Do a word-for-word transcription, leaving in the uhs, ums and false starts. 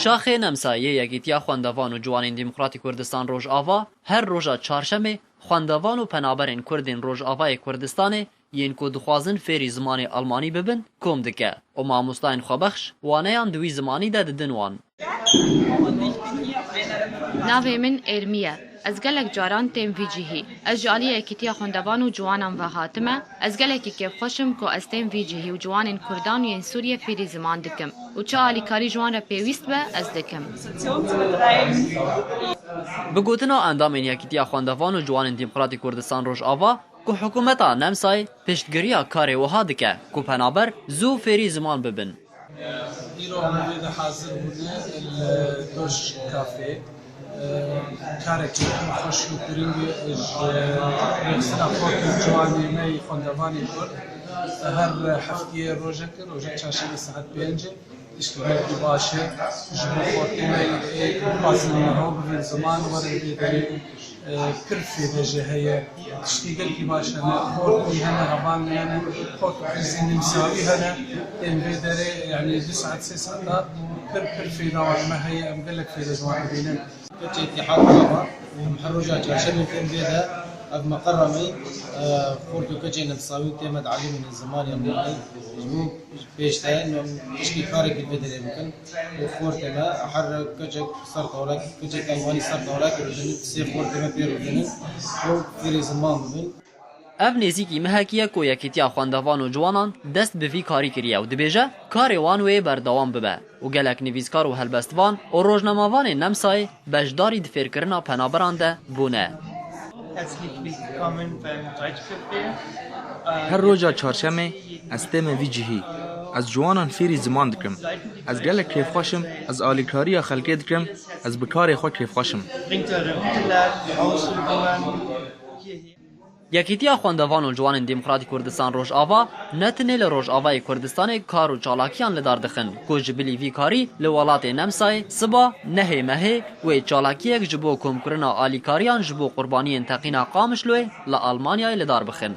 Şaxê Nemsa yê Yekîtiya Xwendevan û Ciwanên Demokratîk Kurdistan Rojava her roja çarşemê xwendevan û penaberên Kurd ên Rojavayê Kurdistanê yên ku dixwazin fêrî zimanê Almanî bibin kom dike û mamostayên xwebexş waneyan di wî zimanî de didin wan. Navê min Êrmî ye. Ez gelek caran têm vî cihî. Ez ji aliyê Yekîtiya Xwendevan û Ciwanan ve hatime. Ez gelekî kêfxweş im ku ez têm vî cihî û ciwanên Kurdan û yên Sûriyê fêrî ziman dikim û çi alîkarî ji wan re pêwîst be, ez dikim. Bi gotina endamên Yekîtiya Xwendevan û Ciwanên Demokratîk Kurdistan Rojava ku hikûmeta Nemsayê piştgiriya karê wiha dike ku penaber zû fêrî ziman bibin. Îro em li vê de hazir bûne li Doj Kafê. Karekî pir xweş û girîng e ji rêxistina xort û ciwanê me yî xwendevanê Kurd. Her heftiyê rojek, roja çarşemê saet pêncê. Tiştî gelkî baş e ji bo xortê me ê dixwazin niho bibin ziman werin vê derê. Pir fêde jê heye. Tiştî gelkî baş hene. Xortî hene, hevalî hene. Xort û qîzên nîmsawî hene. Ên vê derê, yanî du saet sê saeta pir pir fêda wan me heye. Em gelek fêde ji wan dibînin. Keçê Îtîhad Baba, em her roja çarşemê tên vê de, ev meqera me, e, xort û keçê nîmsawî tê me dielîmînin zimanê Almanî. Ji bo pêşte em tiştî karekî vê derê bikin û xortê me her keçek ser tawlek, keçek Almanî ser tawlek rûdinin, sê xortê me pê rûdinin û fêrî ziman bibin. Ev nêzîkî mehekî ye ku Yekîtiya Xwendevan û Ciwanan dest bi vî karî kiriye û dibêje karê wan wê berdewam bibe û gelek nivîskar û helbestvan û rojnamevanên Nemsayê beşdarî di fêrkirina penaberan de bûne. Herzlich willkommen beim Deutschcafé. Her roja çarşemê ez tême vî cihî. Ez ciwanan fêrî ziman dikim. Ez gelek kêfxweş im, ez alîkariya xelkê dikim, ez bi karê xwe kêfxweş im. Bringt eure Unterlagen, Ausführungen hierher. Yekîtiya Xwendevan û Ciwanên Demokratîk Kurdistan Rojava ne tenê li Rojavayê Kurdistanê kar û çalakiyan li dar dixin ku ji bilî vî karî li welatê Nemsayê siba nehê mehê wê çalakiyek ji bo komkirina alîkariyan ji bo qurbaniyên teqîna Qamişloyê li Almanyayê li dar bixin.